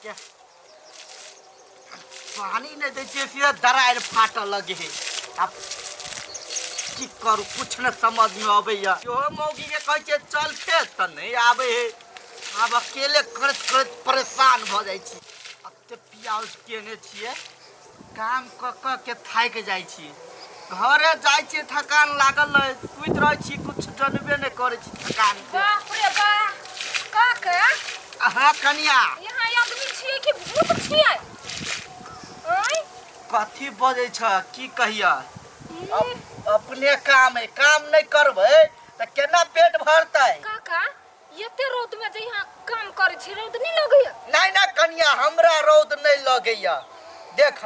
के पानी नहि दै छियै, सीधा दरारि फाटऽ लगे है। आब की करू, कुछ नहि समझमे अबैया। इहो मौगीके कहै छियै चल खेत, तऽ नहि आबै है। आब अकेले करैत करैत परेशान भऽ जाइ छी। एते पियाउज केने छियै, काम कऽ कऽ के थाकि जाइ छी। घरे जाइ छियै, थकान लागल रहै, सुति रहै छी, कुछ जनबे नहि करै छी थकान के। बाप रे बा काका। अहाँ कनिया यहाँ आदमी छियै कि भूत छियै? आँय? कथी बजै छ, की कहिया? अपने काम है, काम नहि करबै तऽ केना पेट भरतै? काका, एते रौद में जे यहाँ काम करै छी, रौद नहीं लगैया? नहीं ना कनिया, हमरा रौद नहीं लगैया। देख,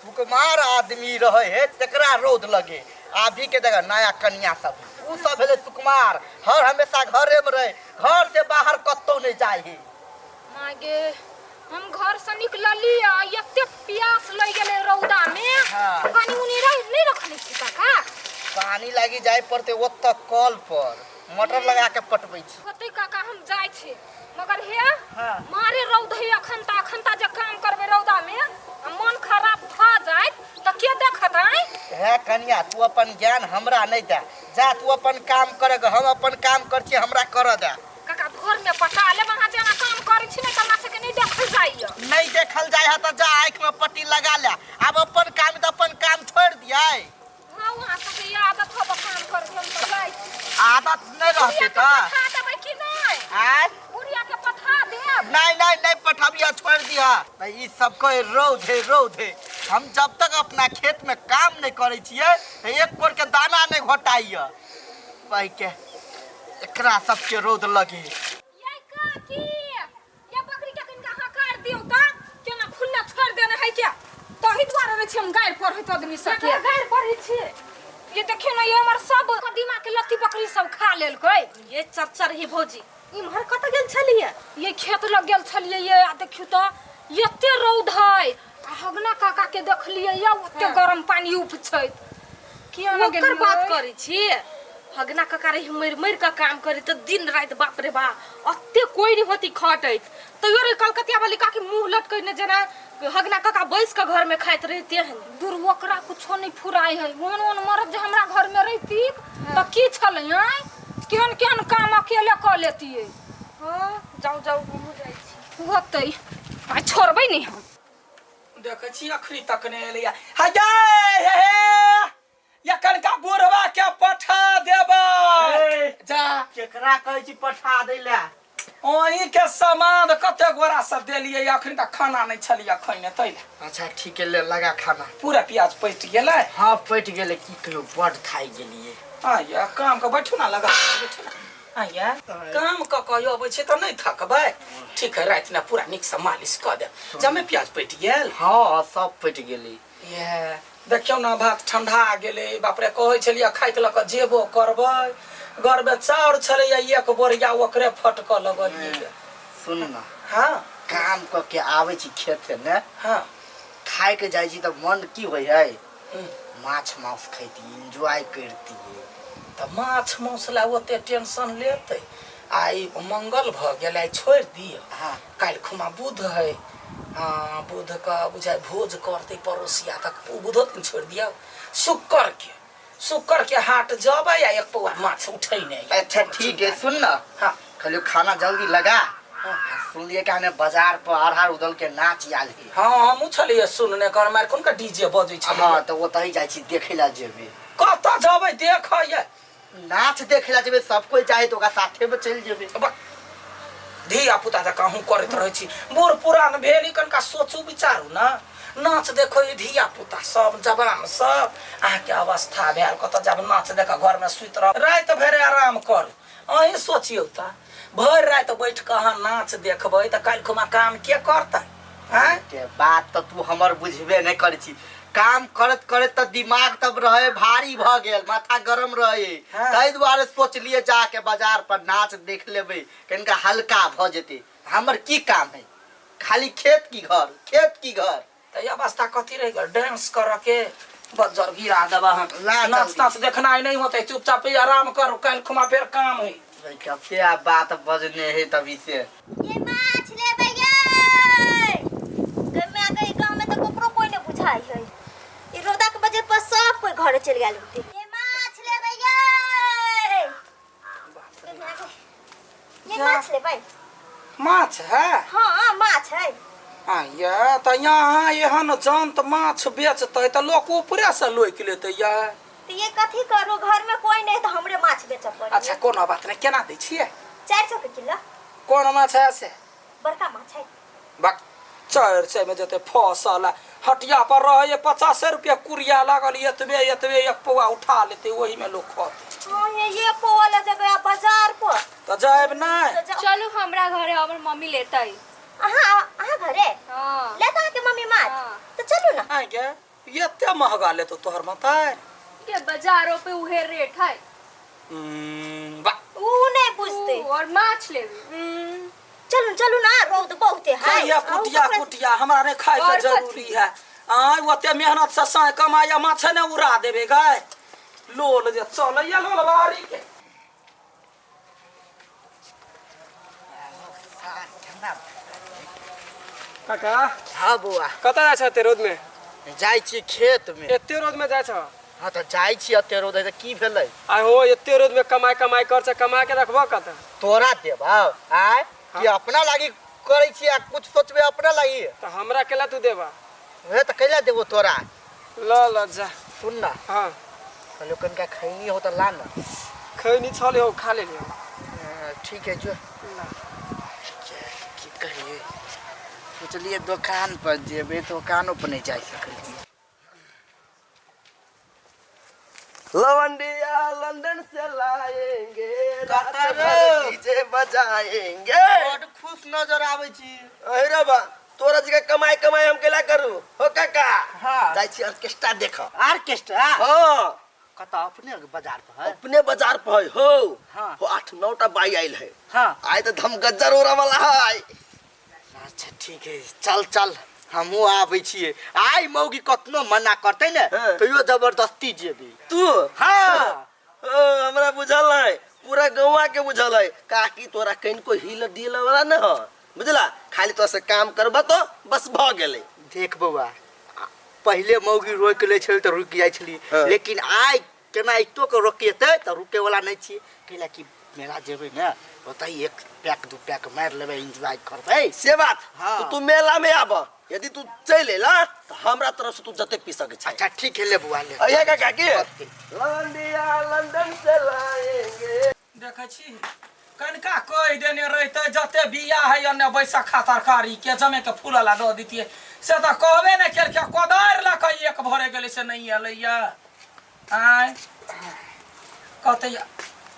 सुकुमार आदमी रहे है तकरा रौद लगे। अभी के देख नया कनिया सब, उ सब भेलै सुकुमार, हर हमेशा घरे में रहे, घर से बाहर कतौ नहीं जाय है। मागे, हम घर से निकलली आ एते प्यास लग गेलै रौदा में। पानी उनी रह नहीं रखने छी काका? पानी लागी जाय पड़ते ओतऽ कल पर मोटर लगा के पटबै छी। होतै काका, हम जाइ छी, मगर हे मारे रौद है अखन ता, अखन ता जे काम करबै रौदा में आ मन खराब भऽ जायत तऽ के देखत? आँय हे कनिया, तू अपन ज्ञान हमरा नहीं दे, जा तू अपन काम करे, हम अपन काम कर छी, हमरा कर दे। काका, भोर में पटा लेब। अहाँ जेना काम करै छी ने, तऽ हमरा सबके नहीं देखल जाइए। नहीं देखल जाय है तऽ जा आँखि में पट्टी लगा ले। आब अपन काम तऽ अपन काम छोड़ दियै। हाँ, वहाँ सबके ई आदत हो काम कर, हम तऽ जाइ छी। आदत नहीं रहते बुढ़िया के तऽ पठा देबै कि नहि? आँय? बुढ़िया के पठा देब? नहीं नहीं नहीं पठाबिया, छोड़ दिया। ई सब कोई रौद है, रौद है। हम जब तक अपना खेत में काम नहीं करे छियै तऽ एक कोर के दाना नहीं घोटाइय। भाई के एकरा सबके रौद लगे। ये काकी, ये बकरी के कनिका हकार दियौ तऽ, केना खुल्ला छोड़ि देने है क्या? तही दुआरे रहै छी हम गारि पढ़ैत आदमी सबके। गारि पढ़ै छी? ये देखियौ ने, ये हमर सब कदीमा के लत्ती बकरी सब खा लेलकै। ये चच्चर ही भौजी, इम्हर कतऽ गेल छलियै? ये खेत लग गेल छलियै ये, आ देखियौ तऽ एते रौद है, आ हगना काका के देखलियै ये ओते गरम पानी उपछैत। किया ने ओकर गेलियै? बात करै छी? हगना काका रही मरि मरि कऽ काम करी तऽ दिन राति, बाप रे बा, अते कोइ नहि होती खटैत। तैयो रे कलकतिया वाली काकी मुँह लटकैने जेना हगना काका बैस कऽ घर में खाइत रहिते हन। दूर, ओकरा कुछो नहीं फुराय है। ओहन ओहन मरद जे हमरा घर में रहिती तऽ की छलै? आँय, केहन केहन काम अकेले कऽ लेतियै। हाँ, जाउ जाउ, हमहूँ जाइ छी। होतै, आ छोड़बै नहीं हम। देखै छी अखनी तक नहि एलैया। हे हे हे, एखनका बुढ़वा के पठा देबै। ए, जा। केकरा कहै छी पठा दै लए? अहीं के समाद कते गोरा सब देलियै, अखनी तक खाना नहि छलियै खैने तै लए। अच्छा ठीक है, ले लगा खाना। पूरा प्याज पटि गेलै? हाँ पटि गेलै। की कहियौ, बड थाकि गेलियै। आया काम के बैठू ना, लगा बैठू ना। आया काम कऽ कऽ अबै छै तऽ नहि थकबै? ठीक है, राति ने पूरा नीकसँ मालिश कऽ देब। जमे प्याज पटि गेल? हाँ सब पटि गेलै। ये देखियौ ने, भात ठंडा गेलै। बाप रे, कहै छलियै खाइके लऽ कऽ जेबो करबै, घरमे चाउर छलैया एक बोरिया, ओकरे फटकऽ लगलियै। सुन ना। हाँ। काम कऽ के आबै छी खेत से ने, खाय के जाइ छी तऽ मन की होइ है, माछ मांस खैती, एंजॉय करती। तऽ माछ मांस लए ओते टेंशन लेतै? आइ मंगल भऽ गेल, आइ छोड़ि दिअ। काल्हि खुमा बुध है। हाँ, बुध के बुझाइ भोज करतै पड़ोसिया, तऽ बुधो दिन छोड़ि दियौ। शुक्र के, शुक्र के हाट जबै आ एक पौआ माछ उठेने आयब। अच्छा ठीक है, सुन ना। हाँ। खाली खाना जल्दी लगा। सुनलिए कि हमें बाजार पर अरहर उदल के नाच आयल है। हाँ, हमहूँ छलियै सुनने, कर मार कोन का डीजे बजै छलै। हाँ, तऽ ओतहि जाइ छी, देखै लए जेबै। कतऽ जबै देखै? नाच देखे ला जेबै, सब कोई चाहे तो ओकरा साथे में चलि जेबै। धिया पुता जकाँ अहूँ करैत रहै छी। बूढ़ पुरान भेल ई, कनिका सोचू विचारू ने। नाच देखो ई धिया पुता सब, जवान सब? अहाँके अवस्था भेल, कतऽ जाब नाच देख? घरमे सुति रहब, राति भरि आराम करू। अहीं सोचियौ तऽ, भरि राति बैठ कऽ अहाँ नाच देखबै तऽ काल्हि खुमा काम के करतै? आँय? के बात तऽ तू हमर बुझबे नहि करै छी। काम करैत करैत तऽ दिमाग तब रहे भारी भऽ गेल, माथा गरम रहे। ताहि दुआरे सोचलिए जाके बाजार पर नाच देख लेबै, कनिका हल्का भऽ जेतै। हमर की काम है? खाली खेत की घर, खेत की घर। तऽ ई अवस्था कथी रहि गेल डांस करऽ के? बज्जर गिरा देबा हम। ला नाच जल्दी। ताच देखनाइ नहि होतै, चुपचाप ही आराम करू, काल्हि खुमा फेर काम है। कते आ बात बजने है तभी से। ये माछ लेबै ये। आयल होते। ये माछ लेबै गे, ये माछ लेबै। माछ है? हाँ माछ है। आ ये तऽ यहाँ एहन जन्त माछ बेचतै तऽ लोक ऊपरे से लोकि लेतै ये। तो ये कथी करू, घर में कोई नहीं तो हमरे माछ बेचऽ पड़े। अच्छा कोनो बात नहीं, केना दै छियै? 400 के किलो। कोन माछ है से? बड़का माछ है। बक 400 में जते फसल हटिया पर रहे 50 रुपया कुरिया लागल, एतबे एतबे एक पौआ उठा लेते वही में लोग खते। हाँ ये पौआ ले जेबै आ बाजार पर। तो जायब नहीं? तो जाओ। चलू हमरा घरे, हमर मम्मी लेतै। अहाँ अहाँ घरे? हाँ। लेता अहाँके मम्मी माछ? हाँ। तो चलू ना। आइ गे एते महगा लेतो तोहर मताय? के बाजारों पे उहे रेट है। वाह। ऊ नहीं बुझते। ऊ, और माछ लेबे। चलू चलू ना, रौद बहुते है। खाइया कुटिया कुटिया हमरा नहीं खाए के और जरूरी है। आय ओते मेहनत से साय कमाया माछ ने उड़ा देबे गाय। लोल जे चलैया लोल बारी के। काका। हाँ बौआ। कतऽ जाइ छ एते रौद में? जाइ छी खेत में। एते रौद में जाइ छ? हाँ तऽ जाइ छी एते रौद है तऽ की भेलै? आइ हो एते रौद में कमाई कमाई कर छ, कमा के रखबो कतऽ? तोरा देबौ आय कि अपना लागी करै छी आ कुछ सोचबे अपना लागी? तऽ हमरा केला तू देबा? उहे तऽ कैला देबो तोरा। ल ल जा। सुन ना। हाँ। कहलियौ कनिका खैनी हो तऽ ला ना। खैनी छलै हो, खा लेलियौ। ठीक है जो। ला। की कहिए, सोचलिए दोकान पर जेबै, दोकानो पर नहीं जा सकलिए। लवंडिया लंदन से लाएंगे, रात भर डीजे बजाएंगे। बड खुश नजर आबै छी। अरे रे बा, तोरा जगह कमाई कमाई हम केला करू हो काका? हाँ। जाइ छी ऑर्केस्ट्रा देख। ऑर्केस्ट्रा? हाँ। कतऽ? अपने बाजार पर है? अपने बाजार पर है हो। हाँ। हो 8-9 टा बाई आयल है। हाँ। आइ तऽ धमगज्जर ओरा वाला है। अच्छा ठीक है, चल चल हमहूँ आबै छियै। आइ मौगी कतनो मना करतै ने हाँ। तैयो जबरदस्ती जेबै। तू? हाँ। ओ, हमरा बुझल है, पूरा गौवा के बुझल है काकी तोरा कनिको हिल दिल वाला न हो, बुझला? खाली तोरा से काम करबा तो बस भ गेलै। देख बौआ, पहिले मौगी रोकि लै छलै तऽ रुकि जाइ छली, हाँ। लेकिन आइ केना एतो के रोकेतै तऽ रुके वाला नहि छियै। कैला कि मेला जेबै ने ओतहि 1 पैक 2 पैक मारि लेबै, एन्जॉय करबै। से बात? हाँ। तो तू मेला में आब, यदि तू चलि एला तऽ हमरा तरफ से तू जते पी सकै छै। अच्छा ठीक है ले बौआ ले। अइहे काका की लंडिया लंदन से लाएंगे। देखै छी कनिका कहि देने रहितै जते बिया है अन्ने बैसखा तरकारी के जमे के फूल ला दऽ दितियै, से तऽ कहबे नहि केलकै। कोदारि लऽ कऽ एक भरे गेलै से नहि एलैया। आँय कहतै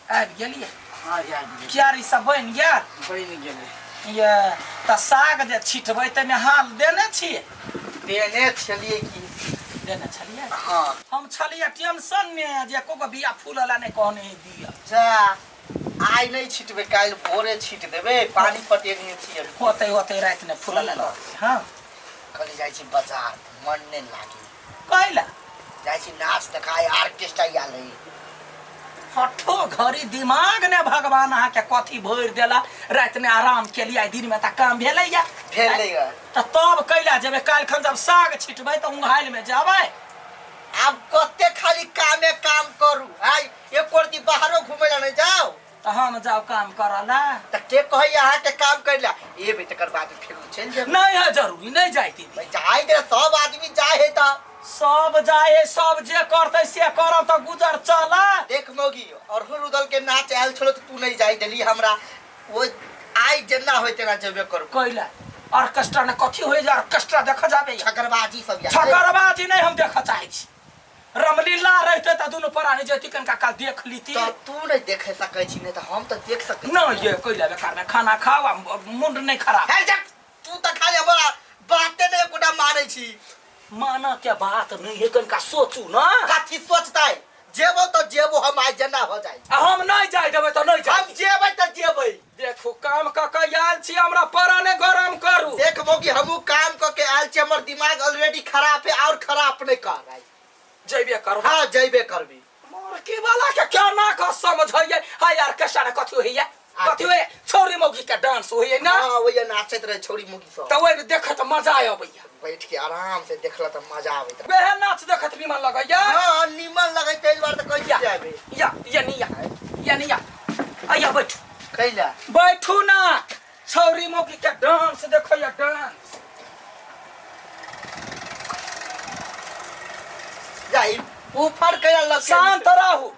आबि गेलियै? हाँ, आबि गेलियै। क्यारी सब बनि गेल? बनि गेलै। ये तऽ साग जे छिटबै ताहिमे हाल देने छियै? देने छलियै की? देने छलियै? हाँ। हम छलियै टेंशन में जे एको गो बिया फूल ला नहि कहने दिअ। जा आइ नहि छिटबै, काल्हि भोरे छिट देबै, पानी पटेने छियै। होतै होतै राति ने फूल ला लऽ। हाँ। कहली जाइ छी बाजार, मन नहि लागे। कैला? जाइ छी नाच देखाय, ऑर्केस्ट्रा आयल है। हठो घड़ी दिमाग ने भगवान अहाँ के कथी भरि देला। राति में आराम केलियै, दिन में तऽ काम भेलैया। भेलैया। तऽ तब कैला जेबै? काल्हि खन जब साग छिटबै तऽ उंघाइल में जेबै। आब कते खाली कामे काम करू, आइ एको रत्ती बाहरो घुमै ला नहि जाउ। तऽ हम जाउ काम करऽ ला? तऽ के कहैया अहाँके काम करै ला? एबै तकर बाद फेर चलि जेबै। नहि है जरूरी, नहि जाइ दीदी। जाइ दे, सब आदमी जाइ है तऽ। सब जाइ है, सब जे करतै से करब तऽ गुजर चला। देख मौगी, अरहुल उदल के नाच आयल छलो तऽ तू नहि जाइ देली हमरा। ओ आइ जेना होइ तेना जेबे करू। कैला? ऑर्केस्ट्रा ने कथी होइ जे ऑर्केस्ट्रा देखऽ जाबे? छकरबाजी सब आयल। छकरबाजी नहि हम देखऽ चाहै छी। रामलीला रहितै तऽ दुनू प्राणी जैती, कनिका काल देख लीती। तऽ तू नहि देख सकै छी, नहि तऽ हम तऽ देख सकै छी। नहि ये कैला बेकार में खाना खाओ आ मुंड नहि खराब। हे जा, तू तऽ खाली हमरा बाते नहि एकोटा मानै छी। माना के बात नहीं है, कनिका सोचू ना। कथी सोचतै? जेबो तऽ जेबो हम, आइ जेना हो जाइ। आ हम नहि जाय देबै तऽ नहि जाय। हम जेबै तऽ जेबै। देखू काम कऽ के आयल छी, हमरा पराने गरम करू। देख मौगी, हमहूँ काम कऽ के आयल छी, हमर दिमाग ऑलरेडी खराब है, और खराब नहि कर। जैबे करब? हाँ जैबे करबी। मुर्गी वाला के क्या ना कह समझैयै? हाय यार कैसा कथी होइया? कथी होइया? छौरी मौगी के डांस होइया ना? हाँ, ओइया नाचैत रहे छौरी मौगी सब। तऽ ओहि देखत मजा अबैया। बैठ के आराम से देखला त मजा आबैत रहे। वेहे नाच देखत निमन लगैया। हां, निमन लगै तै बार त कहै या जाबे। या या नहीं या या नहीं या आया बैठू। कैला बैठू ना, छौरी मौकी के डांस देखैया डांस। जाई ऊपर कैला लग शांत रहू,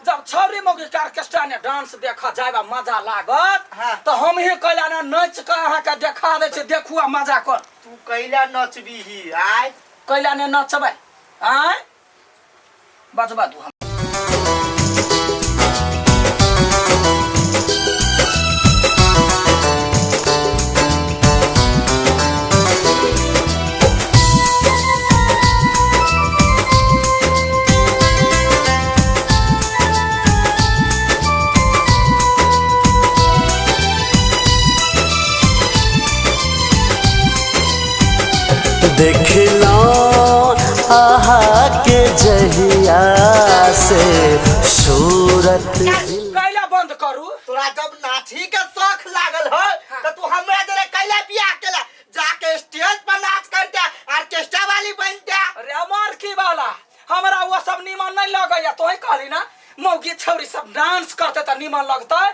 जब छौरी मौगी के ऑर्केस्ट्रा ने डांस देखा जाए मजा लागत। हाँ। तो हम ही कैला ना नाच के अहाँ के देखा दै छी, देखू आ मजा कर। तू कैला नचबीही आय? कैला ने नचबै आय? बजबा दू हम। देखलो आहा के जहिया से सूरत कैला बंद करू। तोरा जब नाची के शौक लागल हो त तू हमरा जरे कैला बियाह केला? जाके स्टेज पर नाच कर दे, ऑर्केस्ट्रा वाली बन जा। अरे अमर की वाला हमरा वो सब नीमन नहीं लगैया। तोही कहली ना मौगी छौरी सब डांस करते त नीमन लगतै।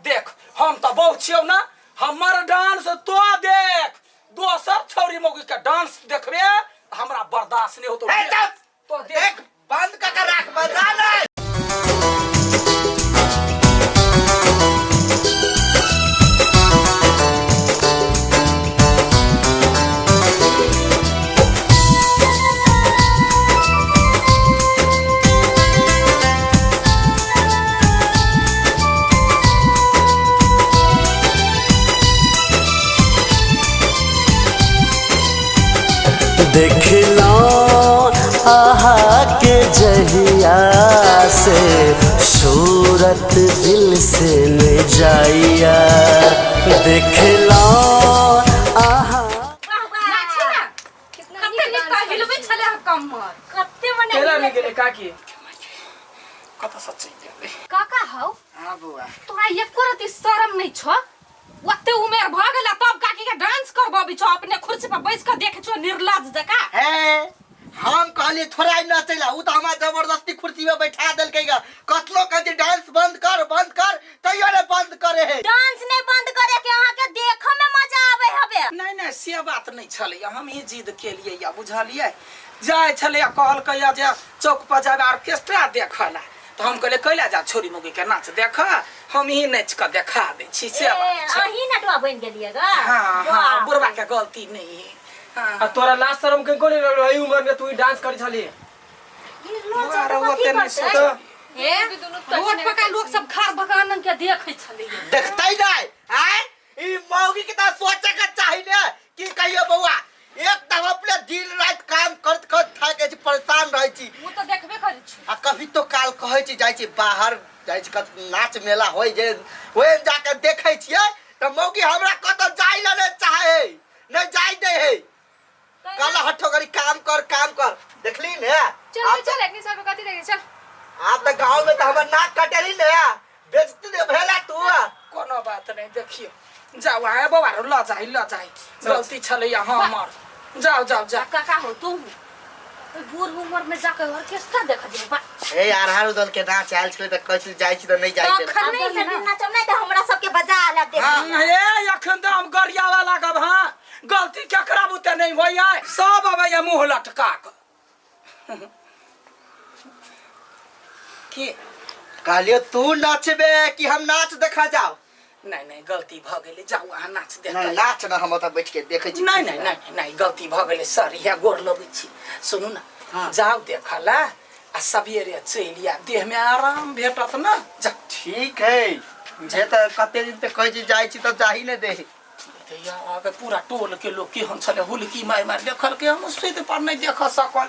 देख हम त बहुत छियौ ना, हमर डांस तो देख, दोसर छौरी मौगी के डांस देखबे हमरा बर्दाश्त नहीं होतो। तो देख बंद कर के राख, मजा नहीं। देखलो आहा के जहिया से सूरत दिल से ले जाइया। देखलो आहा नाची ना कते नीक त हिलबै छले कमर कते मने केला नहीं गेले काकी? कत सच्ची गेलै काका हौ। हां बुआ, तोरा एको रति शरम नहीं छौ? ओते उमेर भ गेला तब काकी के डांस करबबी छौ, अपने कुर्सी पर बैस के देखे छौ निर्लज जका। हे हम कहलिए थोड़ा नचैला, उ त हमरा जबरदस्ती कुर्सी पे बैठा देलकै ग। कतनो कहै डांस बंद कर बंद कर, तैयो ने बंद करे है। डांस नहीं बंद करे के अहाँ के देखे में मजा आवे हबे। नहीं नहीं से बात नहीं छलै, हम ही जिद केलिए या बुझलिए। जाय छलै कहलकै जे चौक पर जाबे ऑर्केस्ट्रा देखला, तो हम कहले कैला जा छोरी मौगी के नाच देख, हम ही नाच के देखा दै छी से बात छै। अही नटवा बन गेलिए ग। हां हां, बुढ़वा के गलती नहीं है। आ तोरा लाज शरम के कोनी लगलो एई उम्र में तू डांस करी छली? ए रोड पर का लोग सब खार भगवान के देखै छलै। देखतै नै आय ई मौगी के त सोचे के चाही ने कि कहियो बौआ एक त अपने दिन रात काम करत करत थाक छी, परेशान रहै छी। उ त देखबे करै छी। आ कभी तो काल कहै छी जाइ छी बाहर जाइ छी कत नाच मेला होय जे ओए जाके देखै छियै त मौगी हमरा कत जाइ ल नै चाहे, नै जाइ दे है। कल हठो करी काम कर काम कर, देखली ने? चल चल एक साल कथि देखे चल। आप त गांव में त हमर नाक कटेली ने, बेइज्जती दे भेला तू। कोनो बात नहीं, देखियो जाओ आए बौआ ल जाई ल जाई, गलती छलै हमर, जाओ जाओ जा। काका हो तू बूढ़ उम्र में जाके ऑर्केस्ट्रा देख जेबा। ए आरहार उदल के नाच आयल छलै त कहै छलै जाइ छी त नहीं जाइ देल। तखन नहीं सब दिन नाचब नहीं त हमरा सबके बजा आला देख। ए अखन त हम गरियावा लागब। हां गलती केकरा बुते नहीं होइया, सब अबैया मुंह लटका के। की कहलियो तू नाचबे कि हम नाच देखा जाओ? नहीं नहीं गलती भ गेलै, जाउ अहाँ नाच देख। नहीं नाच ना, हम ओतऽ बैठ के देखै छी। नहीं नहीं नहीं नहीं गलती भ गेलै सर, इएह गोर लगै छी। सुनू ना। हाँ। जाउ देखला आ सबेरे चलि आयब, देह में आराम भेटत ना। जा ठीक है, जे त कते दिन तक कहै छी जाइ छी त जाही ने दे। आगे पूरा टोल के लोग केहन छलै, हुलकी मारि मारि देखलकै, हम सुति पर नहीं देख सकल।